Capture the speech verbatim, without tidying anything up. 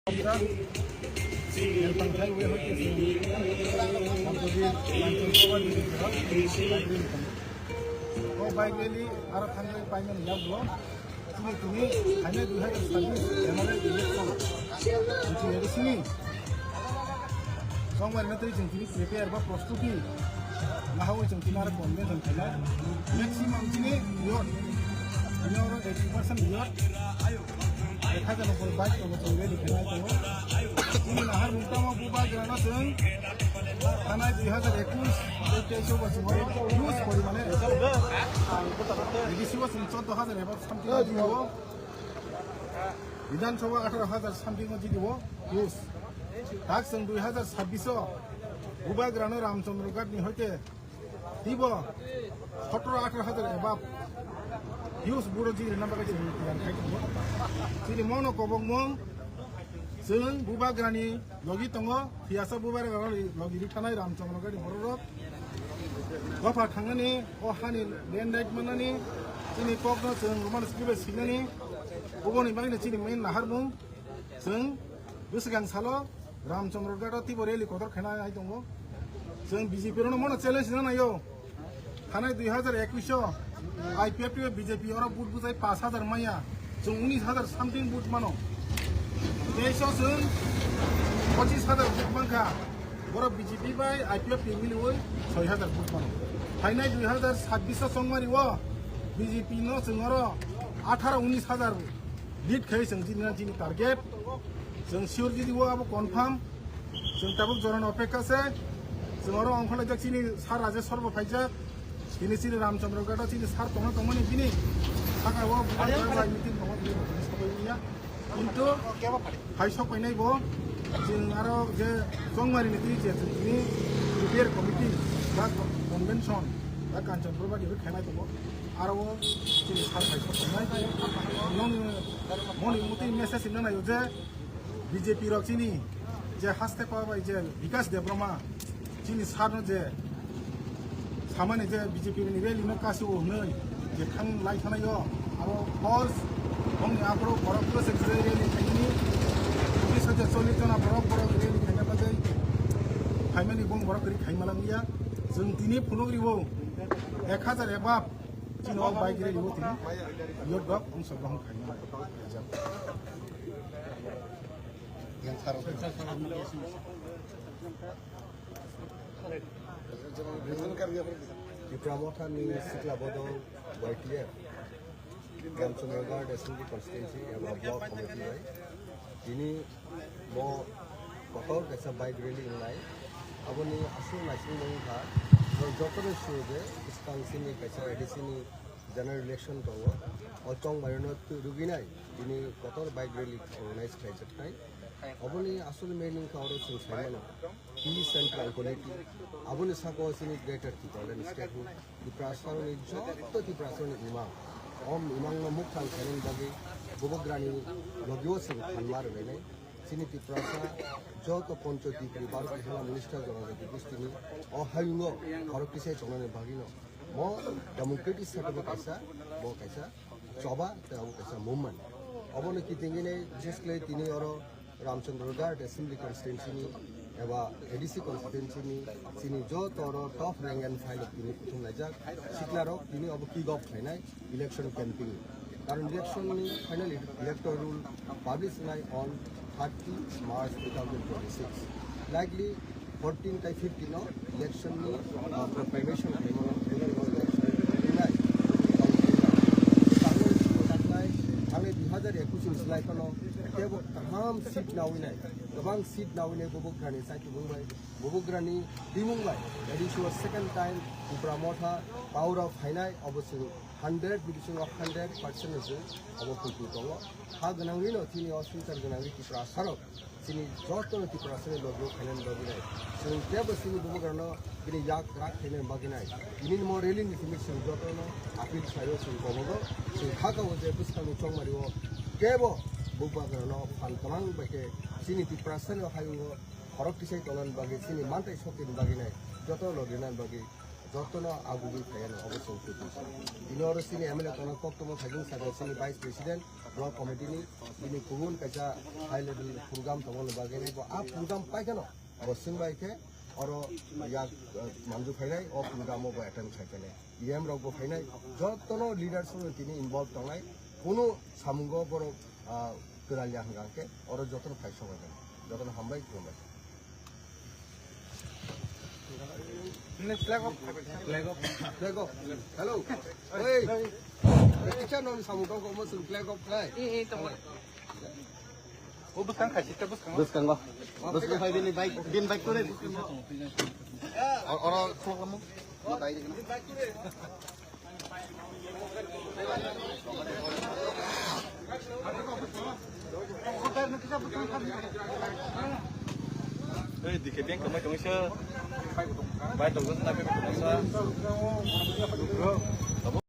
O bike rally aro thangwi paimani yakgo chini tini thainai dui hazar sabbish M L A election. Chini A D C ni songmari no twi chwng tini prepare ba prostuti nahawi chwng tini aro convention khainai maximum chini youth, tini oro eighty percent youth. Ek hajar ni upor bike tongo, chwng ready khainai tongo. Chini naharmung tamo bubagrano chwng thanai dui hajar ekush tei teis o bo chwng use kori mane. A D C o chwng chordo hajar eba something o jidi o. Bidhan Sabha atharo hajar something o jidi o use. Tak chwng dui hajar sabbish o bubagrano Ramchandra Ghat ni hoite Tibo sotoro atharo hajar above views buro jiri namba kaisa hini tiyan khai tongo. Chini mono kobok mung chwng bubagrani logi tongo, thiyasa bubagrani logi rikhanai Ramchandra Ghat ni bororok. Dopha thangnani o hani land right manani chini kokno chwng romano sikibai sinani oboni bagwino chini main naharmung. Chwng bwswkang salo Ramchandra Ghat o Tibo rally kotor khaina nai tongo. Chwng B J P rokno mono challenge rwna naio. Thanai dui hajar ekush o I P F T o B J P oro vote bwchai pash hajar maya. Chwng unis hajar something vote mano. Teis o chwng pochis hajar vote mankha. Borok B J P bai I P F T miliwi soi hajar vote mano. Phainai dui hajar sabbish o chongmari o B J P no chwng oro atharo unis hajar lead khai chwng jini na jini target. Chwng sure jidi o abo confirm. Chwng tabuk jorano opekha se. Chwng oro ongkhorlaijak chini sir Rajesh Sarma phaijak. Chini chini Ramchandra Ghat o chini sir tongna tongmani bini saka o bubagra bai meeting tongo bini sabai ya. Kintu hai sok painai bo chwng aro je chongmari ni twi je chwng tini prepare committee ba convention ba Kanchanpur ba dibe khainai tongo. Aro o chini sir hai sok painai. Nong moni muti message himna nayo je B J P rok chini je haste pa bai je Bikash Debbarma chini sir no je samani je B J P ni rally no kasi o hwnwi je thang lai thanai o abo false bongni aphuru borok bwswk je rally khainani tris hajar chollish jona borok borok rally khaina bagwi phaimani bong borok kwrwi khai malang ya. Chwng tini phunuk riwo ek hajar above chini o bike rally o tini yot dok ongso bohong khaina. Tipra Motha ni Sikla Bodol Y T F, Ramchandra Ghat Assembly Constituency eba Block Committee bai tini bo kotor kaisa bike rally wngnai. Aboni aswk naising wngkha, jotono sio je bwskang chini kaisa A D C ni general election tongo. O chongmari no rwgwinai tini kotor bike rally organize khlaijaknai. Oboni aswk main wngkha oro chwng saimano peace and tranquility. Aboni saka o chini Greater Tipraland Statehood, Tiprasaroni joto Tiprasaroni imang. Om imangno mukthang khainani bagwi bubagrani logio chwng phanma rwlainai. Chini Tiprasa joto Panchayati Tipri Bharot Mehila Minister Jonajati Gostini o hayungo khorok tisai tongnani bagwino mo democratic saka bo kaisa, bo kaisa choba tei abo kaisa movement. Obono kitingwini bises khlai tini oro Ramchandra Ghat Assembly Constituency ni eba A D C Constituency ni chini joto oro top rank and file tini kuthum laijak sikla rok tini obo kick off khlainai election campaign. Karon election ni final electoral roll publish khlai on thirty March two thousand twenty-six. Likely fourteen tei fifteen no election ni, ah, proclamation khlaimano, election khlainai. Tangwi, tangwi dui hajar ekush ni slai phano tebo kaham seat nawi nai, kwbang seat nawi nai bubagrani chaitubung bai, bubagrani timung bai, A D C o second time Tipra Motha power o phainai, obo chwng hundred bisingo hundred percent no chwng obo kuitu tongo. Ha gwnangwino chini o swngchar gwnangwi Tiprasarok chini jotono Tiprasani logi o khainani bagwi nai. Chwng teibo chini bubagrano bini yak rak khainani bagwi nai. Tini mo rally ni simi chwng jotono appeal khlaio, chwng kobogo, chwng hakao je bwskangni chongmari o teibo bubagrano phan kwmang bai khe chini Tiprasani o hayungo khorok tisai tongnani bagwi, chini mantai sokti ni bagwi nai joto logi nani bagwi jotono agugwi khaiyano obo chwng kuitu. Tini oro chini M L A tongna koktwma phaijak saka chini Vice President, Block committee ni bini kubun kaisa high level program tongmani bagwi bo a program paikheno bo swngbai khe oro yak, eh, manju phainai o program o bo attend khai phainai. E M rok bo phainai, jotono leaders rok tini involve tongnai, kunu samungo borok, ah, kwralya hwnkha hwnkhe oro jotono phai sokjagwi, jotono hambai khulumbai. Flag off. Flag off. Flag off. Hello. Hey. Teacher nong samung tong ko mo sung flag off nai. Eh, eh, tong. O bwskang khai sita bwskang. Bwskango. Bwskang khai bini bike, bini bike kore. Or-, oro khulok lamo. Ei, dikhe beng kamai tongsa. Bai tongsa na beng tongsa.